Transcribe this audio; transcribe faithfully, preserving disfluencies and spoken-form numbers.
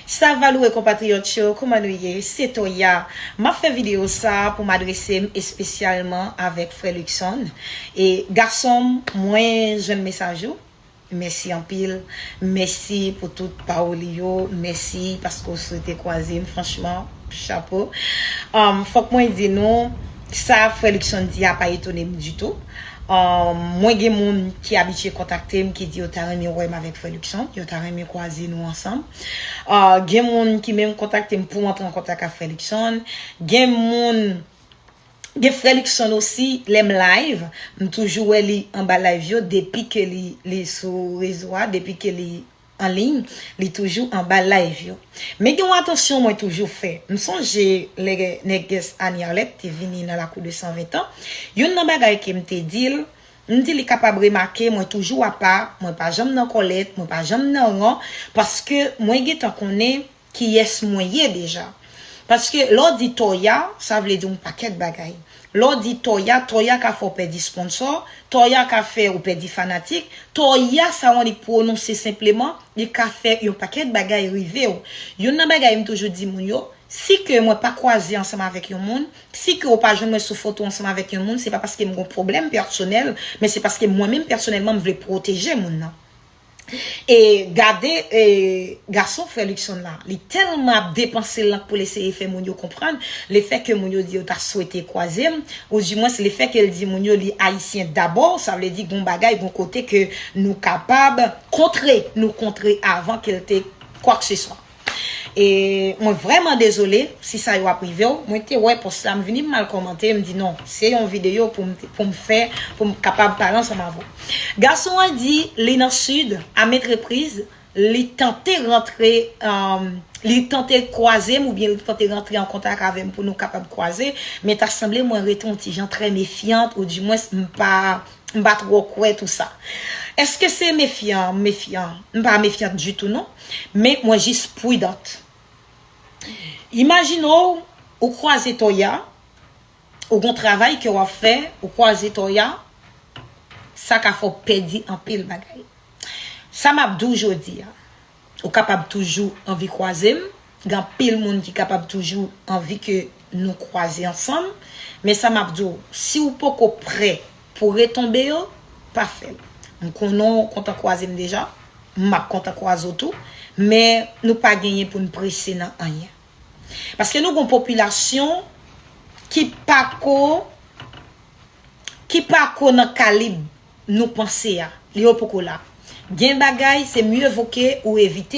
Sa va lwe konpatriyòt yo, kòman nou ye? Se Toya. M ap fè videyo sa pou m adrese m espesyalman avèk frè Luckson. E gason m, mwen jwenn mesaj ou. Mèsi anpil. Mèsi pou tout pawòl yo. Mèsi paske w swete kwaze m. Franchman, chapo. Um, fòk mwen di nou, sa frè Luckson di a pa etone m ditou. Um, mwen gen moun ki abitye kontakte m, ki di yo ta renmen wè m avèk frè Luckson, yo ta renmen kwaze nou ansanm. Uh, gen moun ki menm kontakte m pou antre an kontak ak frè Luckson. Gen moun, gen frè Luckson osi, lè m live, m toujou wè li anba live yo, depi ke li, li sou rezo a, depi ke li an liy, li toujou anba live yo. Men gen yon atansyon mwen toujou fè. M sonje lè nègès Annie Arlette te vini nan lakou de san ven tan, youn nan bagay ke m te di l, m di li kapab remake mwen toujou apa, mwen pa janm nan kòlèt, mwen pa janm nan ran, paske mwen gentan konnen kiyès mwen ye deja. Paske lè w di Toya, sa vle di yon pakèt bagay. Lè w di Toya, Toya ka fè w pèdi sponsò, Toya ka fè w pèdi fanatik, Toya sa w annik pwononse senpleman, li ka fè yon pakèt bagay rive w. Youn nan bagay m toujou di moun yo, si ke mwen pa kwaze ansanm avèk yon moun, si ke w pa jwenn mwen sou foto ansanm avèk yon moun, se pa paske m gon pwoblèm pèsonèl, men se paske mwen menm pèsonèlman m vle pwoteje moun nan. E gade, e, gason frè Luckson la, li tèlman ap depanse lang pou l eseye fè moun yo konprann, lefètke moun yo di yo ta swete kwaze m, oudimwens lefètke l di moun yo li ayisyen dabò, sa vle di gon bagay, gon kote ke nou kapab kontre, nou kontre avan ke l te kwakseswa. E mwen vrèman dezole si sa yo ap rive w. Mwen te wè pòs la, m vini m mal kòmante, m di non, se yon videyo pou m, pou m fè, pou m kapab pale ansanm avè w. Gason an di li nan Sid, a maintes reprises, li tante rantre, um, li tante kwaze m oubyen li tante rantre an kontak avè m pou nou kapab kwaze, men ta sanble mwen rete yon ti jan trè mefyant, oudimwens m pa, m pa twò kwè tou sa. Èske se mefyan, mefyan? M pa mefyant ditou non, men mwen jis pridant. Imajine w, ou kwaze Toya, ou gon travay ke w ap fè, ou kwaze Toya, sa ka fè w pèdi anpil bagay. Sa m ap di w jodi a, ou kapab toujou anvi kwaze m, gen anpil moun ki kapab toujou anvi ke nou kwaze ansanm, men sa m ap di w, si w poko prè pou retonbe yo, pa fè l. M konnen w kontan kwaze m deja, m ap kontan kwaze w tou, men nou pa genyen pou n prese nan anyen. Paske nou gon popilasyon ki pako, ki pako nan kalib nou panse a. Yo poko la. Gen bagay, se mye vo ke ou evite.